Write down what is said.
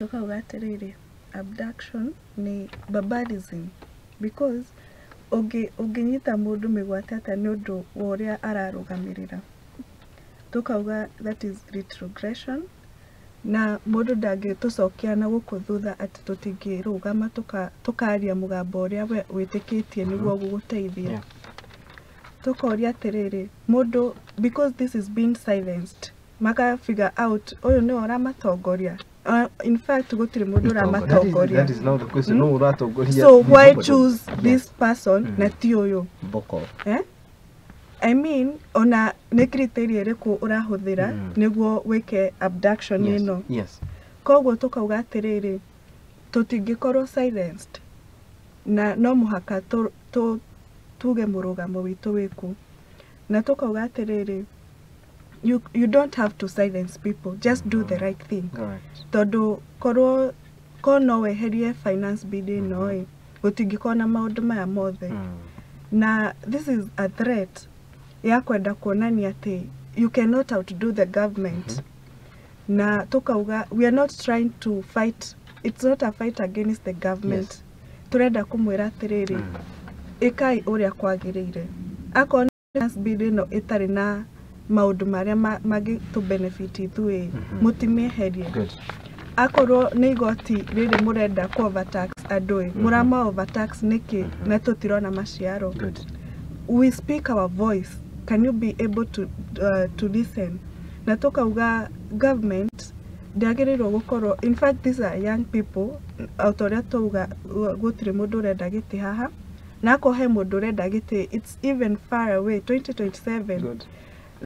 Tũkauga atĩrĩrĩ, abduction nĩ barbarism because ũngĩnyita mũndũ mĩgwate atĩa nĩ ũndũ wa ũrĩa ararũgamĩrĩra? Tũkauga that is retrogression, na mũndũ ndangĩtũcokia na gũkũ thutha atĩ tũtingĩrũgama tũkaria mũgambo ũrĩa we wĩtĩkĩtie nĩguo gũgũteithia. Tũkoria atĩrĩrĩ, mũndũ, because this is being silenced, maka figure out ũyũ nĩwe ũramatongoria. In fact, gũtirĩ mũndũ ũramatongoria. That is now the question. No ũratongoria. So why choose this person na ti ũyũ? Boko. Eh? I mean, ona nĩ criteria ĩrĩkũ ũrahũthĩra nĩguo wĩke abduction ĩno? Koguo tũkauga atĩrĩrĩ, tũtingĩkorwo silenced na no mũhaka tuge mũrũgamo witũ wĩkũ. Na tũkauga atĩrĩrĩ, you don't have to silence people, just do the right thing. Tondũ korwo ko no weherie Finance Bill ĩno ĩ, gũtingĩkorwo na maũndũ maya mothe. Na this is a threat ya kwenda kuonania atĩ you cannot outdo the government. Na tukauga we are not trying to fight, it's not a fight against the government. Turenda kumwĩra atĩrĩrĩ, ĩkai ũrĩa kwagĩrĩire. Akorwo nĩ Finance Bill ĩno ĩtarĩ na maũndũ marĩa mangĩtũ benefit ithuĩ, mũtimĩeherie. Akorwo nĩ igoti rĩrĩ mũrenda ku overtax andũ ĩ, mũrama overtax nĩkĩ na tũtirona maciaro? We speak our voice, can you be able to listen? Na tukauga government ndĩagĩrĩirwo gũkorwo, in fact these are young people, o ta ũrĩa twauga gũtirĩ mũndũ ũrenda gĩtĩ haha, na akorwo he mũndũ ũrenda gĩtĩ, it's even far away, 2027.